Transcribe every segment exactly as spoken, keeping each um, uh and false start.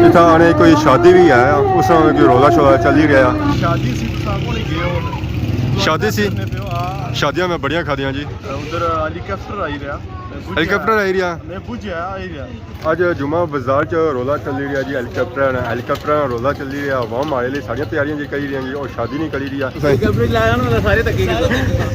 اتھا آنے کوئی شادی بھی ہے، اس طرح کوئی رولا شولا چلی رہا۔ شادی سی، تساں کون گئے ہو؟ شادی سی؟ کرنے پہ ہو، ہاں۔ شادیاں میں بڑیاں کھادیاں جی۔ ادھر ہیلی کاپٹر آئی رہا۔ میں بجھیا۔ ہیلی کاپٹر آئی رہا؟ میں بجھیا، آئی رہا۔ اج جمعہ بازار چ رولا چلی رہا جی، ہیلی کاپٹر، ہیلی کاپٹر رولا چلی رہا، عوام آئے لئی ساریاں تیاریاں جی کری رہی ہیں جی، اور شادی نہیں کری رہی ہے۔ ہیلی کاپٹر لایا نا، سارے تھکے گئے۔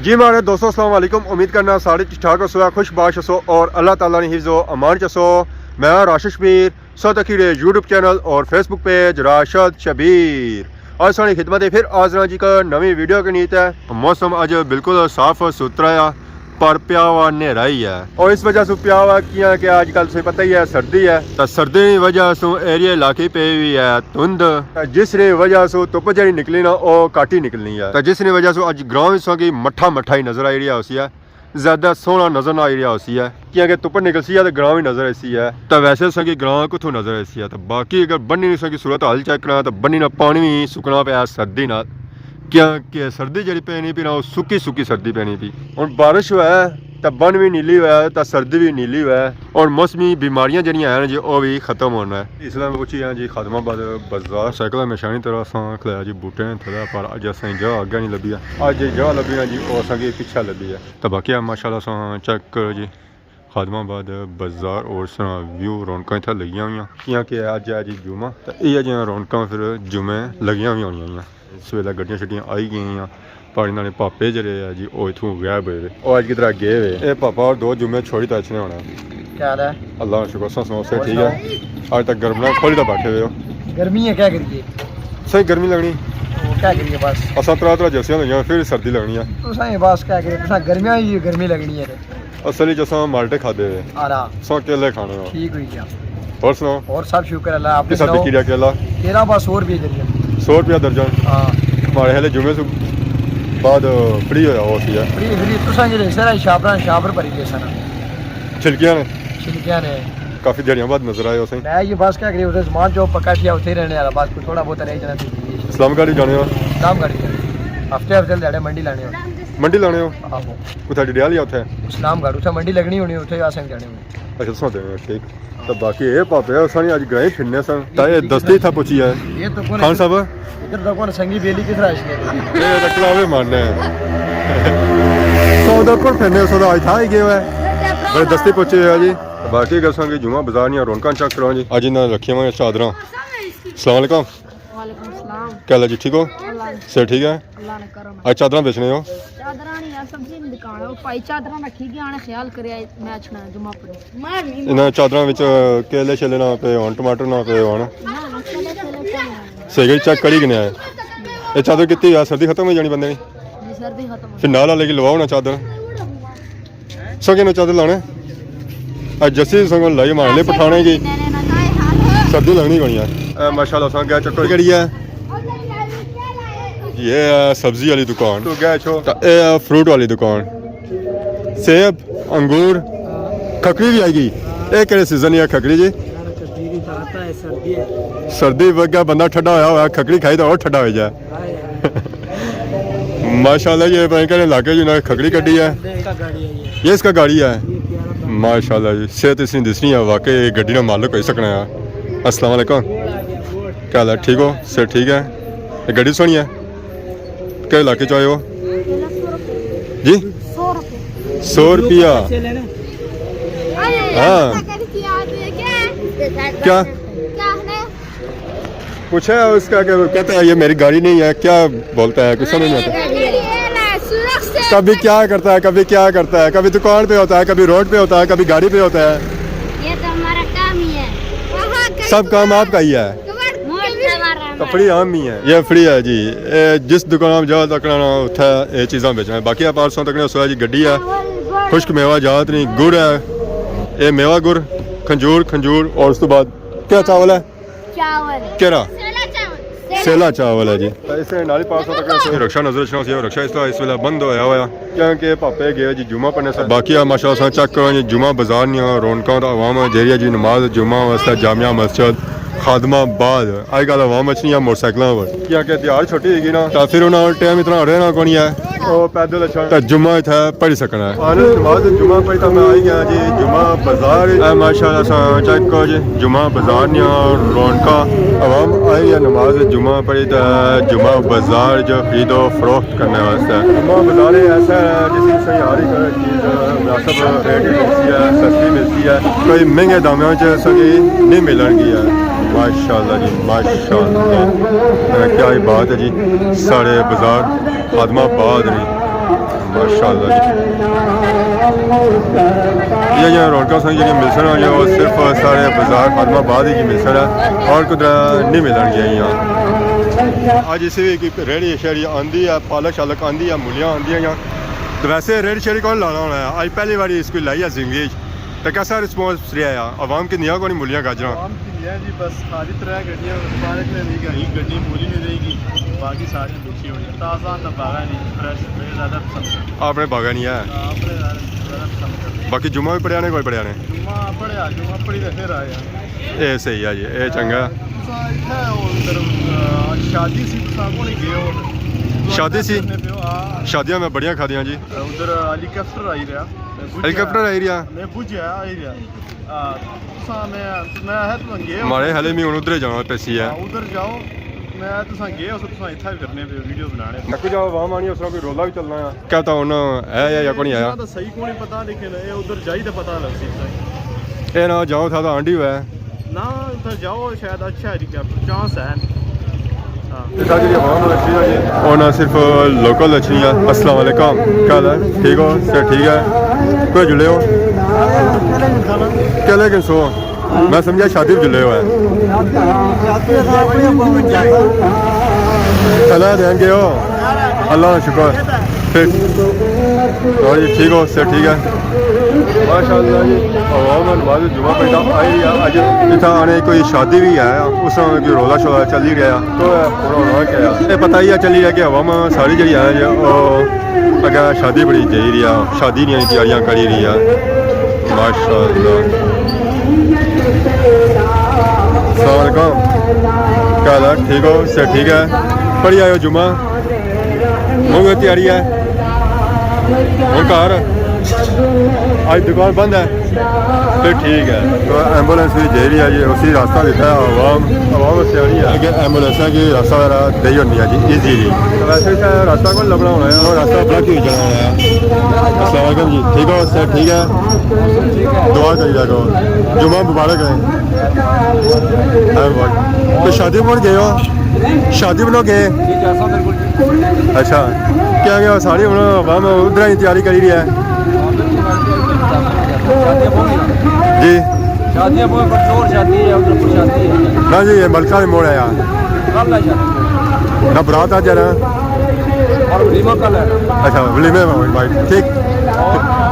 جی ماڑے دوستو، السلام علیکم۔ امید کرنا سارے ٹھیک ٹھاک ہوسو، خوش باش ہوسو اور اللہ تعالیٰ نے حفظ و امان چ ہوسو۔ میں راشد شبیر، سو تکی رہے یوٹیوب چینل اور فیس بک پیج راشد شبیر۔ آج ساری خدمت ہے پھر حاضر ہاں جی کا نوی ویڈیو کے نیت ہے۔ موسم اج بالکل صاف ستھرا ہے، پر پیا ہوا نیرا ہی ہے۔ اور اس وجہ سے پیا ہوا کیا کہ آج کل سے پتہ ہی ہے، سردی ہے۔ تو سردی کی وجہ سے ایریا علاقے پہ بھی ہے دھند، جس نے وجہ سے دھپ جیڑی نکلی نا، او گھٹ ہی نکلنی ہے۔ تے جس نے وجہ سے اج گراں وچ ساں کی مٹھا مٹھا ہی نظر آئی رہیا ہوسی ہے، زیادہ سوہنا نظر نہ آئی رہیا ہوسی ہے، کیونکہ دھپ نکلسی ہے تے گراں وی نظر ایسی ہے۔ تے ویسے ساں کی گراں کتھوں نظر ایسی ہے؟ تے باقی اگر بنی نی ساں کی صورت حال چیک کراں تے بنی نا پانی وی سکنا پیا سردی نال، کیونکہ سردی جیڑی پینی پی نا، او سکی سکی سردی پینی پی۔ ہن بارش ہوئے تے بن وی نیلی ہوئے تے سردی وی نیلی ہوئے۔ اور موسمی بیماریاں جیڑیاں ہیں جی، او وی ختم ہونا ہے۔ اس لیے میں پہنچی ہاں جی خادم آباد بازار۔ سائیکل ہمیشہ نی طرح اساں کھلایا جی بوٹے نے تھلے، پر اج اساں جگہ اگے نہیں لبھی ہے۔ اج جگہ لبھی ہے جی، او اساں کی پچھے لبھی ہے۔ تے باقی ماشاءاللہ اساں چیک کرو جی، خادم آباد بازار اور سنا ویو، رونقاں اتھے لگیاں ہوئیاں۔ کیاں کہ اج ہے جی جمعہ، تے اے جیاں رونقاں پھر جمعے لگیاں ہوئی ہونیاں۔ اس ویلے گڈیاں شڈیاں آئی گئیاں، پر انہاں نے پاپے جیڑے ہے جی، او اتھوں غائب ہوئے وے۔ او اج کدھر گئے وے؟ اے پاپا اور دو جمعے چھوڑی تے اچھنے ہونا۔ کیا حال ہے؟ اللہ کا شکر، تساں سناؤ، صحت ٹھیک ہے؟ اج تک گرمیاں کھولی تے بیٹھے ہوئے ہو۔ گرمی ہے، کیا کریے؟ صحیح گرمی لگنی۔ او کیا کریے بس۔ اساں ترا ترا جرسیاں لگیاں، پھر سردی لگنی ہے۔ تساں ہی بس کیا کریے، تساں گرمیاں ہی گرمی لگنی ہے۔ اصل وچ اساں مالٹے کھادے وے۔ آرا۔ اساں کیلے کھانے ہو۔ ٹھیک ہوئی گیا۔ اور سناؤ؟ اور سب شکر اللہ، آپ نے کس طرح سناؤ؟ بکی رہا کیلا؟ کیلا بس سو روپے درجن۔ سو روپیہ درجن؟ ہاں۔ ماڑے خیال جمعے سے بعد فری ہویا ہوا سی ہے۔ فری، فری، تساں جڑے سارا شاپراں، شاپر بھری گئے سن۔ چھلکیاں نے؟ چھلکیاں نے۔ کافی دیہاڑیاں بعد نظر آئے ہو سائیں۔ میں یہ بس کیا کری، اس زمان جو پکا کیا اتھے رہنے والا، بس کوئی تھوڑا بہت رہ جانا سی۔ اسلام گڑھ ہی جانے ہو؟ اسلام گڑھ ہی جانے۔ ہفتے ہفتے دیہاڑے منڈی لانے ہو۔ منڈی لانے ہو؟ آہو۔ اتھا ڈڈیال یا اتھے؟ اسلام گڑھ، اتھا منڈی لگنی ہونی، اتھے اساں جانے ہونے۔ اچھا، تساں تے ٹھیک۔ تے باقی اے پاپے، اساں نے اج گرائیں پھرنے سن۔ تے اے دستی تھا پوچھی ہے۔ یہ تو کون خان صاحب؟ ادھر تو کون سنگی بیلی کس طرح اشنے؟ اے تے کلاوے مارنے ہیں۔ سو ادھر پر پھرنے، سو اج تھا ہی گئے ہوئے۔ بڑے دستی پوچھے ہوئے جی۔ باقی اگر سنگی جمعہ بازار نیاں رونقاں چیک کرو جی۔ اج انہاں رکھیاں ہوئیاں چادراں۔ السلام علیکم۔ وعلیکم السلام۔ کیا حال ہے جی، ٹھیک ہو؟ اللہ نے، صحت ٹھیک ہے؟ اللہ نے کرم ہے۔ اج چادراں بیچنے ہو؟ چادراں نہیں یار، سبزی نہیں دکان ہے۔ وہ بھائی چادراں رکھی گیا، آنے خیال کریا، میں اچھنا جمعہ پڑے۔ انہاں چادراں وچ کیلے شیلے نہ پے ہون، ٹماٹر نہ پے ہون۔ نہ، نہ، چلو، چلو، چلو۔ صحیح کری چیک کری کنے آئے۔ یہ چادر کتنی یار، سردی ختم ہو جانی بندے نی؟ جی، سردی ختم ہو۔ پھر نال والے کی لواؤ نا چادر۔ سکے نو چادر لانے۔ اج جسی سنگو لائی مارنے پٹھانے کی۔ سردی لگنی کونی ہے۔ اے ماشاءاللہ سنگ گیا چکر کیڑی ہے؟ یہ ہے سبزی والی دکان۔ تو گیا چھو۔ تے اے ہے فروٹ والی دکان۔ سیب، انگور، کھکڑی بھی آئی گئی۔ اے کہڑے سیزن ہے کھکڑی جی؟ یار، کھکڑی تو آتا ہے، سردی ہے۔ سردی وگا بندہ ٹھڈا ہویا ہوا، کھکڑی کھائی تو اور ٹھڈا ہو جائے۔ ماشاءاللہ، یہ بھائی کہنے علاقے جو نا کھکڑی کڈی ہے۔ یہ اس کا گاڑی ہے۔ ماشاءاللہ جی، صحت اس نے دسنی ہے، واقعی یہ گڈی نا مالک ہو سکنا ہے۔ السلام علیکم، کیا حال ہے؟ ٹھیک ہو؟ صحت ٹھیک ہے؟ یہ گڈی سونی ہے۔ کہڑے علاقے چ آئے ہو جی؟ سو روپیہ۔ ہاں۔ کیا؟ پوچھا ہے اس کا کہ کہتا ہے، یہ میری گاڑی نہیں ہے، کیا بولتا ہے، کچھ سمجھ نہیں آتا۔ کبھی کیا کرتا ہے، کبھی کیا کرتا ہے، کبھی دکان پہ ہوتا ہے، کبھی روڈ پہ ہوتا ہے، کبھی گاڑی پہ ہوتا ہے۔ یہ تو ہمارا کام ہی ہے۔ سب کام آپ کا ہی ہے۔ کپڑی عام ہی ہے۔ یہ فری ہے جی۔ اے جس دکان آپ جاؤ تکنا نا، اتھے یہ چیزاں بیچنا ہے۔ باقی آپ پارسوں تکنے سویا جی گڈی ہے، خشک میوہ جات نہیں، گڑ ہے، اے میوہ گڑ، کھنجور، کھنجور، اور اس تو بعد کیا چاول ہے؟ چاول۔ کیڑا؟ سیلا چاول۔ سیلا چاول ہے جی۔ تے اس نے نال ہی پانچ سو تک رکشہ نظر اچھنا سی، رکشہ اس طرح اس ویلے بند ہویا ہویا۔ کیونکہ پاپے گئے جی جمعہ پڑھنے سے۔ باقی آ ماشاءاللہ اساں چیک کرو جی، جمعہ بازار نیاں رونقاں تے عوام جیڑی ہے جی نماز جمعہ واسطے جامع مسجد خادم آباد۔ اج کل عوام اچھنی ہے موٹر سائیکلاں پر، کیونکہ دیہاڑ چھوٹی ہوئی گئی نا، تاں پھر انہاں کول ٹائم اتنا رہنا کونی ہے، او پیدل اچھن تاں جمعہ اتھے پڑھی سکنا ہے۔ آنے نماز جمعہ پڑھی تاں میں آئی گیا جی جمعہ بازار۔ اے ماشاءاللہ ساں چیک کرو جی، جمعہ بازار نیاں رونقاں، عوام آئی ہے نماز جمعہ پڑھی تاں جمعہ بازار جو خرید و فروخت کرنے واسطے۔ جمعہ بازار ایسا ہے جس وچ ساں ہر ایک چیز مناسب ریٹ وچ ملتی ہے، سستی ملتی ہے، کوئی مہنگے داماں وچ ساں کی نہیں ملن گی ہے۔ ماشاءاللہ جی، ماشاءاللہ۔ اے کیا ہی بات ہے جی، سارے بازار خادم آباد نے۔ ماشاءاللہ جی۔ یہ جیہاں رونقاں ساں جیہڑیاں ملسن، یہ وہ صرف سارے بازار خادم آباد ہی ملسن ہے، اور کدھر نہیں ملن گیاں۔ اج اس وی کوئی ریڑھی شیڑھی آندی ہے، پالک شالک آندی ہے، مولیاں آندیاں یا۔ تو ویسے ریڑھی شیڑھی کون لانا ہونا ہے؟ اج پہلی واری اس کوئی لائی ہے زندگی وچ۔ تو کیسا رسپانس رہا ہے؟ عوام کی نیاں کونی مولیاں گاجراں؟ عوام کی نیاں جی، بس خالی ترے گڈیاں، پالک نے نہیں گئی، گڈی مولی نے نہیں گئی، باقی ساری دیکھی ہوئی ہے۔ تازہ نہ باغا نہیں، فریش، بڑے زیادہ پسند کرتے۔ اپنے باغا نہیں ہے؟ ہاں، اپنے زیادہ، زیادہ پسند کرتے۔ باقی جمعہ بھی پڑھیا نے، کوئی پڑھیا نے؟ جمعہ پڑھیا، جمعہ پڑھی تے پھر آئے ہیں۔ اے صحیح ہے جی، اے چنگا ہے۔ تساں اتھے او اندر، آ، شادی سی، تساں کون گئے ہو؟ شادی سی؟ کرنے پہ ہو، ہاں۔ شادیاں میں بڑیاں کھادیاں جی۔ ادھر ہیلی کاپٹر آئی رہیا۔ میں بجھیا۔ ہیلی کاپٹر آئی رہیا؟ میں بجھیا، آئی رہیا۔ آ، تساں میں، میں آخیا تساں گئے ہو؟ ماڑے حالے میں ہن ادھر جانا پیسی ہے۔ ہاں، ادھر جاؤ۔ میں تساں گئے ہو، تساں اتھا وی کرنے پے ویڈیو بنانے۔ تکو جاؤ، عوام آنی اس طرح کوئی رولا بھی چلنا ہے۔ کیا پتہ ہن ہے یا، یا کونی آیا۔ تساں صحیح کونی پتہ، لیکن اے ادھر جائی تے پتہ لگسی تساں۔ اے نہ جاؤ تھا تو آنڈی ہوئے۔ نہ، اتھا جاؤ، شاید اچھا ہے، کیا چانس ہے۔ ہاں۔ اتھا جیہڑی عوام اچھی ہے جی، او نہ صرف لوکل اچھی ہے۔ السلام علیکم، کیا حال ہے؟ ٹھیک ہو؟ صحت ٹھیک ہے؟ کوئی جلے ہو؟ کہلے کن سو؟ میں سمجھا شادی جلے ہوئے۔ چلا دیں گے ہو۔ اللہ کا شکر۔ پھر اور جی ٹھیک ہو؟ صحت ٹھیک ہے؟ ماشاءاللہ جی، عوام نماز جمعہ پڑھتا آئی ہے۔ اج اتھا آنے کوئی شادی بھی ہے، اس میں کوئی رولا شولا چلی رہا ہے۔ تو ہے، پورا ہونا کیا ہے؟ یہ پتہ ہی ہے، چلی رہا کہ عوام ساری جڑی ہے جو، او، اگے شادی بڑی جائی رہی ہے، شادی نیاں تیاریاں کری رہی ہے۔ ماشاءاللہ۔ السلام علیکم۔ کیا حال ہے؟ ٹھیک ہو؟ صحت ٹھیک ہے؟ پڑھی آئے ہو جمعہ؟ ہن تیاری ہے؟ ہن گھر؟ اج دکان بند ہے؟ پھر ٹھیک ہے۔ تو ایمبولینس بھی جائی رہی ہے جی، اسی راستہ دیتا ہے عوام، عوام اس تیاری ہے کہ ایمبولینس کی راستہ وغیرہ دے ہی ہونی ہے جی، ایزیلی۔ ویسے اتھا راستہ کون لبنا ہونا ہے؟ وہ راستہ بلاک ہی جانا ہونا ہے۔ السلام علیکم جی، ٹھیک ہو؟ صحت ٹھیک ہے؟ دعا کری جا کرو۔ جمعہ مبارک ہے۔ ہر وقت۔ تو شادی پر گئے ہو؟ شادی پر گئے؟ اچھا۔ کیا کیا ساری ہن عوام ادھر ہی تیاری کری رہی ہے؟ جی۔ شادیاں بہت پر شور شادی ہے، ادھر پر شادی ہے۔ نہ جی، یہ ملکہ نے موڑ ہے یار۔ کل ہے شادی۔ نہ برات آ جانا۔ اور ولیمہ کل ہے۔ اچھا، ولیمے میں بھائی، ٹھیک۔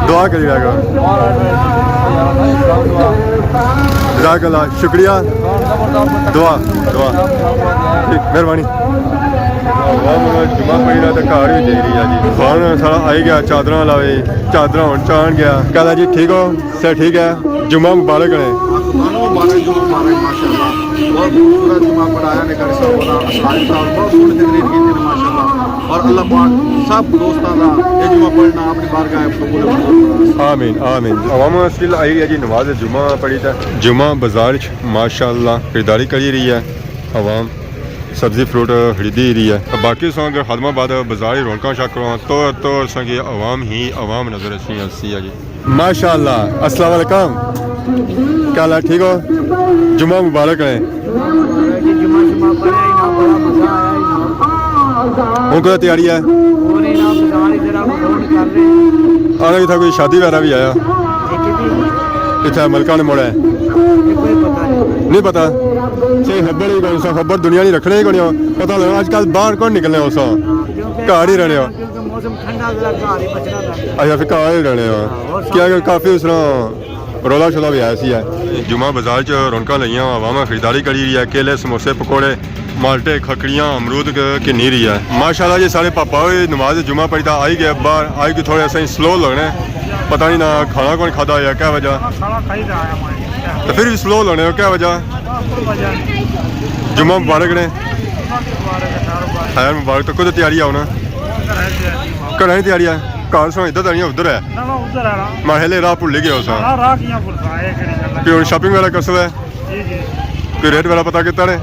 دعا کری رہا کرو۔ جزاک اللہ، شکریہ۔ دعا، دعا۔ ٹھیک، مہربانی۔ عوام ہن جمعہ پڑھی رہا تے گھر وی جائی رہی ہے جی۔ ہن سارا آئی گیا، چادراں لاوے، چادراں ہن چان گیا۔ کیا حال ہے جی، ٹھیک ہو؟ صحت ٹھیک ہے؟ جمعہ مبارک ہے۔ تانوں مبارک، جمعہ مبارک، ماشاءاللہ۔ بہت خوبصورت جمعہ پڑھایا نے قاری صاحب ہوراں، اسلامی صاحب، بہت سوہنی تقریر کیتی نے، ماشاءاللہ۔ اور اللہ پاک سب دوستاں دا یہ جمعہ پڑھنا اپنی بارگاہ قبول منظور فرمائے۔ آمین، آمین۔ عوام اسٹل آئی ہے جی، نماز جمعہ پڑھی تے جمعہ بازار چ ماشاءاللہ خریداری کری رہی ہے عوام۔ سبزی فروٹ خریدی رہی ہے۔ باقی ساں اگر خادم آباد بازار ہی رونقاں چیک کرو تو، تو ساں کی عوام ہی عوام نظر اچھی ہے جی۔ ماشاءاللہ۔ السلام علیکم۔ کیا حال ہے؟ ٹھیک ہو؟ جمعہ مبارک ہے۔ جمعہ شمعہ پڑھیا ہی نہ، بڑا مزہ آیا ہی نہ۔ ہن کوئی تیاری ہے؟ ہن ہی نہ، بازار ہی ذرا روڈ کر رہے ہیں۔ آنے اتھا کوئی شادی وغیرہ بھی آیا؟ اتھا ملکہ نے موڑا ہے؟ یہ کوئی پتہ نہیں۔ نہیں پتہ؟ صحیح خبر ہی کون سا، خبر دنیا نہیں رکھنے ہی کون۔ پتہ لگا اج کل باہر کون نکلنے ہو سا؟ گھر ہی رہنے ہو؟ کیونکہ موسم ٹھنڈا، ذرا گھر ہی بچنا پیندا۔ اچھا، پھر گھر ہی رہنے ہو۔ ہاں، اور کیا کہ کافی اس طرح رولا شولا بھی آیا سی ہے۔ جمعہ بازار چ رونقاں لگیاں، عوام خریداری کری رہی ہے، کیلے، سموسے، پکوڑے، مالٹے، کھکڑیاں، امرود ک-، گھنی رہی ہے۔ ماشاءاللہ جی، سارے پاپا ہوئی نماز جمعہ پڑھی تے آئی گئے باہر، آئی کہ تھوڑے اساں سلو لگنے، پتہ نہیں نہ کھانا کون کھادا ہویا، کیا وجہ؟ تو پھر بھی سلو لگنے ہو، کیا وجہ؟ جمعہ مبارک نے۔ خیر مبارک، تو کدھر تیاری آ ہونا؟ گھر دی تیاری ہے۔ گھر سنا ادھر تیاری ادھر ہے؟ ماہلے راہ بھلی گئے ہو سا؟ کہ ہن شاپنگ وغیرہ کرسو ہے؟ کوئی ریٹ وغیرہ پتہ کیتا نے؟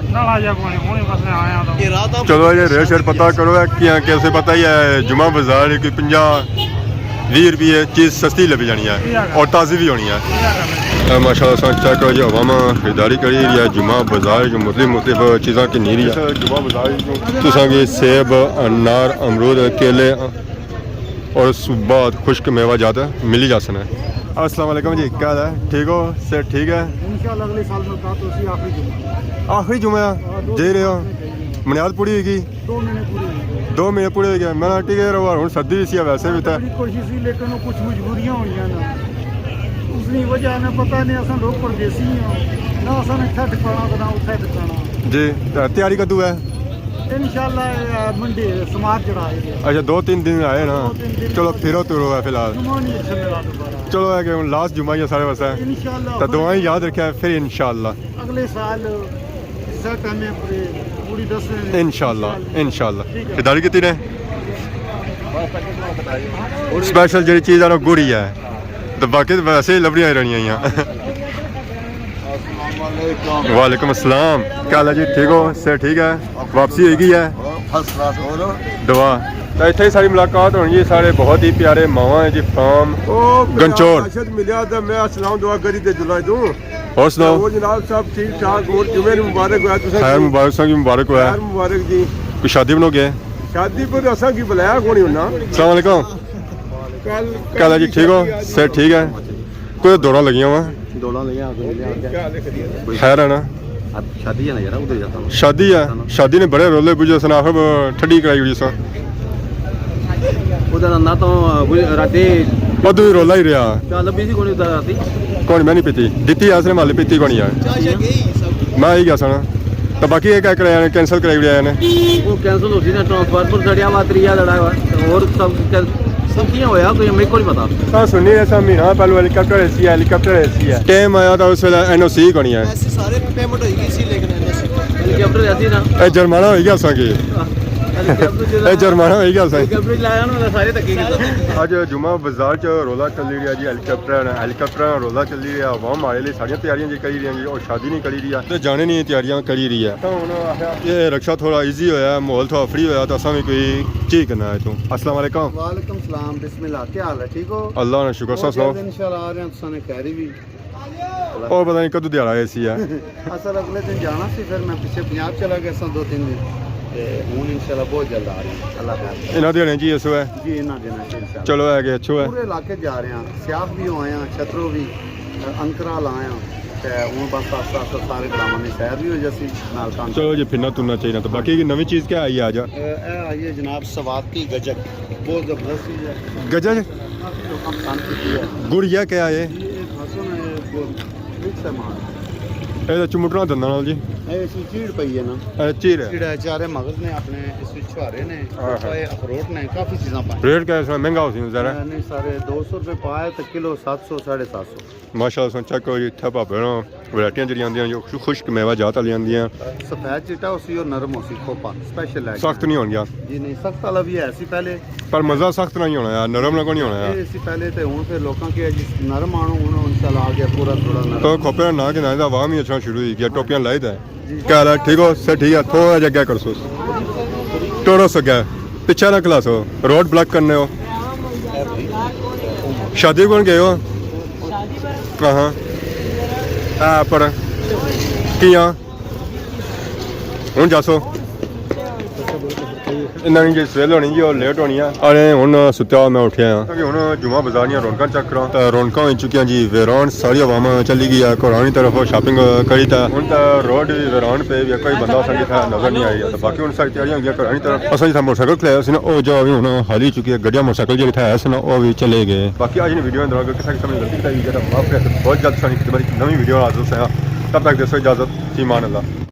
چلو یہ ریٹ شیٹ پتہ کرو ہے، کیا کیسے پتہ ہی ہے، جمعہ بازار کوئی پنجاہ ویہہ روپے چیز سستی لبھی جانی ہے اور تازی بھی ہونی ہے۔ اے ماشاءاللہ سان چیک کرو جی، عوام خریداری کری رہی ہے، جمعہ بازار جو مختلف مختلف چیزاں گھنی رہی ہے۔ جمعہ بازار جو تساں کی سیب، انار، امرود، کیلے اور صوبات خشک میوہ جات ملی جاسن ہے۔ السلام علیکم جی، کیا حال ہے؟ ٹھیک ہو؟ صحت ٹھیک ہے؟ انشاءاللہ اگلے سال ملاقات ہوسی، آخری جمعہ۔ آخری جمعہ ہاں، دو جائی رہے ہو؟ منیاد پوری ہوئی گئی؟ دو مہینے پورے ہوئے۔ دو مہینے پورے ہوئی گئے۔ میں ٹھیک ہے، ہن سردی بھی سی، ویسے بھی تھا۔ بڑی کوشش سی، لیکن وہ کچھ مجبوریاں ہوئیاں نا۔ اس نی وجہ نہ پتہ نہیں، اساں لوگ پردیسی ہاں، نہ اساں نے اتھا ٹکانا تے نہ اتھا ٹکانا۔ جی، تے تیاری کدوں ہے؟ انشاءاللہ، اے منڈے سماج جڑا ہے۔ اچھا، دو تین دن آئے نا۔ دو تین دن۔ چلو، پھرو ترو ہے فی الحال۔ جمعہ نہیں اچھا ملا دوبارہ۔ چلو، ہے کہ ہن لاسٹ جمعہ ہی ہے سارے واسطے۔ انشاءاللہ۔ تے دعائیں یاد رکھیا، پھر انشاءاللہ۔ اگلے سال اس ٹائم پورے پوری دس دن۔ انشاءاللہ، انشاءاللہ۔ ٹھیک ہے۔ خریداری کیتی نے؟ سپیشل جڑی چیز ہے نا، گڑی ہے۔ تو باقی تو ویسے ہی لبڑیاں ہی رہنیاں ہیاں۔ السلام علیکم۔ وعلیکم السلام۔ کیا حال ہے جی؟ ٹھیک ہو؟ صحت ٹھیک ہے؟ واپسی ہوئی گئی ہے؟ فرسٹ کلاس، اور؟ دعا۔ تو اتھے ہی ساری ملاقات ہونی جی، سارے بہت ہی پیارے ماواں ہیں جی، فرام او، گنچور۔ ارشد ملیا تے میں السلام دعا کری تے جلائی دوں۔ اور سناؤ؟ اور جناب صاحب ٹھیک ٹھاک، اور جمعے نی مبارک ہویا تساں خیر کی۔ مبارک، سنگ مبارک ہویا۔ خیر مبارک جی۔ کوئی شادی بنو گئے؟ شادی پر اساں کی بلایا کونی ہونا۔ السلام علیکم۔ کل کیا حال ہے جی، ٹھیک ہو؟ صحت ٹھیک ہے؟ کوئی دوڑاں لگیاں ہوا؟ دوڑاں لگیاں، کوئی لگیاں۔ خیر ہے نا؟ اب شادی ہے نا یار، ادھر جاتا ہوں۔ شادی ہے؟ شادی نے بڑے رولے بجے سنا، آخر ٹھڈی کرائی ہوئی سا۔ ادھر نہ تو کوئی راتی ادو ہی رولا ہی رہا۔ چاہ لبھی سی کونی ادھر راتی۔ کون میں نہیں پیتی، دتی اس نے مالے پیتی کونی یار۔ میں ہی گیا سنا۔ تو باقی یہ کیا کرایا نے، کینسل کرائی ہوئی نے؟ وہ کینسل ہوتی نا، ٹرانسفر پر چڑھیا ہوا، تریا لڑا ہوا، اور سب کین-، سب کیاں ہویا، کوئی میرے کو نہیں پتا۔ ہاں، سنی ایسا مہینہ پہلو ہیلی کاپٹر ایسی ہے، ہیلی کاپٹر ایسی ہے۔ ٹائم آیا تھا اس ویلے این او سی کونی ہے۔ ایسے سارے پیمنٹ ہوئی گئی سی، لیکن این او سی۔ ہیلی کاپٹر ایسی نا۔ اے جرمانہ ہوئی گیا اساں کی۔ ہیلی کاپٹر جو اے جرمانہ ہوئی گیا اساں کی۔ ہیلی کاپٹر لایا نا، سارے تکی گئے۔ اج جمعہ بازار چ رولا چلی رہیا جی، ہیلی کاپٹر نا، ہیلی کاپٹر نا رولا چلی رہیا، عوام آئے لے ساریاں تیاریاں جی کری رہی ہیں جی، اور شادی نہیں کری رہی ہے۔ تے جانے نی تیاریاں کری رہی ہے۔ تاں ہن آخیا یہ رکشہ تھوڑا ایزی ہویا، ماحول تھوڑا فری ہویا، تو اساں بھی کوئی چیز کرنا ہے تو۔ السلام علیکم۔ وعلیکم السلام، بسم اللہ، کیا حال ہے؟ ٹھیک ہو؟ اللہ نا شکر، اور سناؤ۔ جلد انشاءاللہ آ رہے ہیں، تساں نے خیری بھی۔ اور پتہ نہیں کدوں دیہاڑا ایسی ہے۔ اصل اگلے دن جانا سی، پھر میں پچھے پنجاب چلا گیا سا دو تین دن۔ تے ہن انشاءاللہ بہت جلد آ رہے ہیں، اللہ خیر۔ انہاں دیہاڑے جی ایسو ہے؟ جی، انہاں دیہاڑے انشاءاللہ۔ چلو، ہے کہ اچھو ہے۔ پورے علاقے جا رہے ہیں، سیاخ بھی ہوئے ہیں، چھترو بھی۔ انکرا لایا تے ہن بس آستہ آستہ سارے کاماں نی سیر وی ہو جاسی، نال کام۔ چلو جی، پھرنا ترنا چاہیے۔ تو باقی نویں چیز کیا آئی ہے اج؟ اے، اے آئی ہے جناب سوات کی گجک، بہت زبردست چیز ہے۔ گجک؟ کافی لوکاں پسند کیتی ہے۔ گڑ یا کیا ہے؟ یہ بس ہن اے گڑ مکس ہے مال۔ اے تے چمٹنا دنداں نال جی؟ اے اس وچ چیڑ پئی ہے نا۔ اے چیڑ ہے۔ چیڑ ہے، چارے مغز نے اپنے اس وچ چھوارے نے، ہاں، ہاں۔ اے اخروٹ نے، کافی چیزاں پائیں۔ ریٹ کیا ہے اس نا؟ مہنگا ہو سی ذرا؟ نہیں، سارے دو سو روپے پا ہے تے کلو ست سو، ساڑھے ست سو۔ ماشاءاللہ، تساں چیک کرو جی، اتھے بھاوے نا ورائٹیاں جیڑیاں آندیاں جو خشک میوہ جات آلیاں آندیاں۔ سفید چٹا ہوسی اور نرم ہوسی، کھوپا سپیشل ہے۔ سخت نہیں ہونگیاں۔ جی نہیں، سخت والا بھی ہے سی پہلے۔ پر مزہ سخت نہ ہی ہونا یار، نرم نہ کونی ہونا یار۔ اے سی پہلے تے ہن پھر لوکاں کی جی نرم آنو، ہن انشاءاللہ آ گیا پورا تھوڑا نرم۔ تو کھوپے نا نہ گھنا، دا عوام ہی اچھنا شروع ہوئی گیا، ٹوپیاں لائی تے۔ جی۔ کیا حال ہے؟ ٹھیک ہو؟ سر ٹھیک ہے، تھوڑا جا اگے کرسو۔ ٹوڑو سو اگے، پچھے نہ کھلاسو، روڈ بلاک کرنے ہو۔ شادی کون گئے ہو؟ ہاں ہاں۔ ہاں، پر کیاں؟ ہن جاسو۔ انہاں نی جی سویل ہونی جی، اور لیٹ ہونی ہے۔ ارے ہن ستا میں اٹھیا ہاں۔ کیونکہ ہن جمعہ بازار نیاں رونقاں چیک کراں۔ تے رونقاں ہوئی چکیاں جی ویران، ساری عوام چلی گئی ہے گھراں نی طرف شاپنگ کری تے۔ ہن تے روڈ وی ویران پے وی، کوئی بندہ اساں کی اتھا نظر نہیں آئی۔ تے باقی ہن ساری تیاریاں ہوئی گیاں گھراں نی طرف۔ اساں جتھا موٹر سائیکل کھلایا سی نا، او جا وی ہن خالی چکی ہے، گڈیاں موٹر سائیکل جیڑے اتھا ہے سی نا، او وی چلے گئے۔ باقی اج نی ویڈیو اندر اگر کسے قسم نی غلطی کتائی ہوئی ہے تے معاف کرے، بہت جلد ساری خدمت نویں ویڈیو حاضر ہوساں۔ تب تک دیسو اجازت، فی امان اللہ۔